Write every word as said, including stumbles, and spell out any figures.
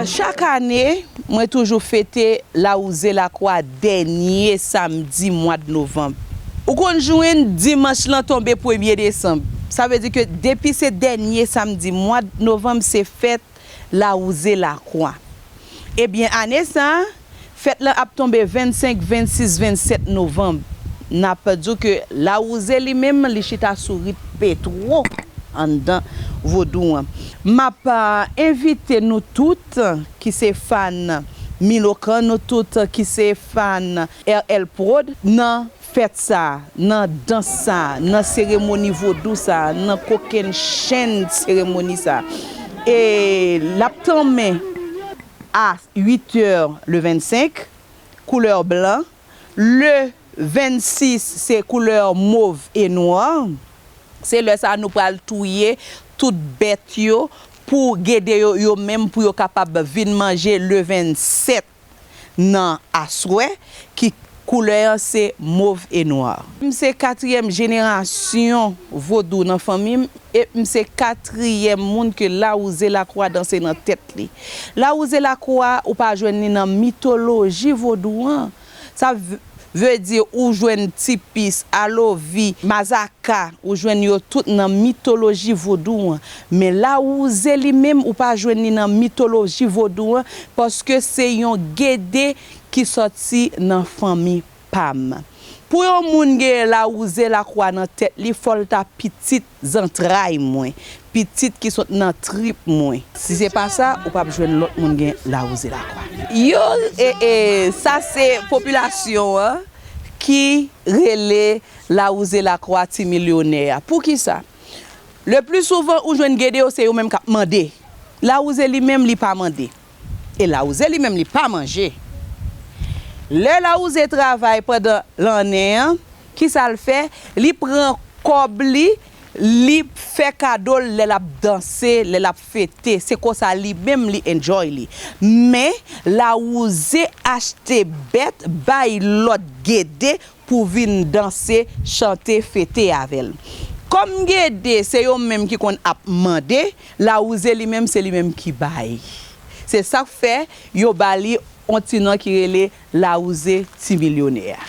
Chak ane, mwen toujou fete Lawouze Lakwa dènye samdi mwa d novanm. Ou konn jwenn dimanch lan tonbe premye desanm. Sa vle di ke depi se dènye samdi mwa d novanm, se fèt Lawouze Lakwa. Ebyen, ane sa a, fèt lan ap tonbe vennsenk, vennsis, vennsèt novanm. N ap di w ke Lawouze li menm, li chita sou rit Petwo anndan vodou an. M ap, a, envite nou tout ki se fan Milokan, nou tout ki se fan R L Prod, nan fèt sa, nan dans sa, nan seremoni vodou sa, nan kokennchenn seremoni sa. E l ap tanmen a uit è le vennsenk, koulè blan. Le vennsis, se koulè mov e nwa. Se lè sa a nou pral touye tout bèt yo pou Gede yo, yo menm pou yo kapab vin manje le vennsèt nan aswè, ki koulè an se mov e nwa. M se katriyèm jenerasyon vodou nan fanmi m, e m se katriyèm moun ke Lawouze Lakwa danse nan tèt li. Lawouze Lakwa, ou pa jwenn li nan mitoloji vodou an. Sa v-, vle di ou jwenn Tipis, Alovi, Mazaka, ou jwenn yo tout nan mitoloji vodou an. Men Lawouze li menm, ou pa jwenn li nan mitoloji vodou an, paske se yon Gede ki sòti nan fanmi pa m. Pou yon moun gen Lawouze Lakwa nan tèt li, fò l ta pitit zantray mwen, pitit ki sot nan trip mwen. Si se pa sa, ou p ap jwenn lòt moun gen Lawouze Lakwa. Yo, e, e, sa se popilasyon an ki rele Lawouze Lakwa ti milyonè a. Poukisa? Le pli souvan, ou jwenn Gede yo, se yo menm k ap mande. Lawouze li menm, li pa mande. E Lawouze li menm, li pa manje. Lè Lawouze travay pandan lannen an, kisa l fè? Li pran kòb li, li fè kado l lè l ap danse, lè l ap fete. Se konsa li menm li enjoy li. Men, Lawouze achte bèt, bay lòt Gede pou vin danse, chante, fete avè l. Kòm Gede, se yo menm ki konn ap mande, Lawouze li menm, se li menm ki bay. Se sa k fè yo ba li yon ti non ki rele Lawouze ti milyonè a.